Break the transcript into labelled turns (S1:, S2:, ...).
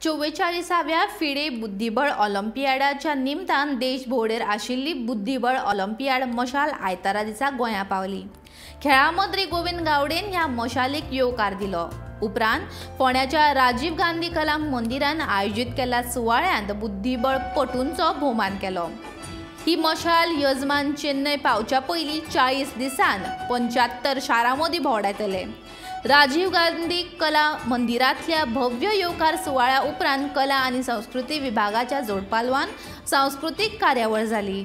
S1: 44व्या FIDE बुद्धिबळ ऑलिम्पियाडाच्या निमतान देश भोंवडेर आशिल्ली बुद्धिबळ ऑलिम्पियाड मशाल आयतारा दिसा गोंया पावली. खेळां मंत्री गोविंद गावडेन ह्या मशालीक येवकार दिलो. उपरांत फोंड्याच्या राजीव गांधी कला मंदिरान आयोजीत केल्ल्या सुवाळ्यांत बुद्धिबळ पटूंचो भोवमान केलो. ही मशाल यजमान चेन्नय पावच्या पयलीं 40 दिसान 75 शारां मदीं भोंवडायतले. राजीव गांधी कला मंदिरांतल्या भव्य येवकार सुवाळ्या उपरांत कला आनी संस्कृती विभागाच्या जोडपालवान सांस्कृतीक कार्यावळ जाली.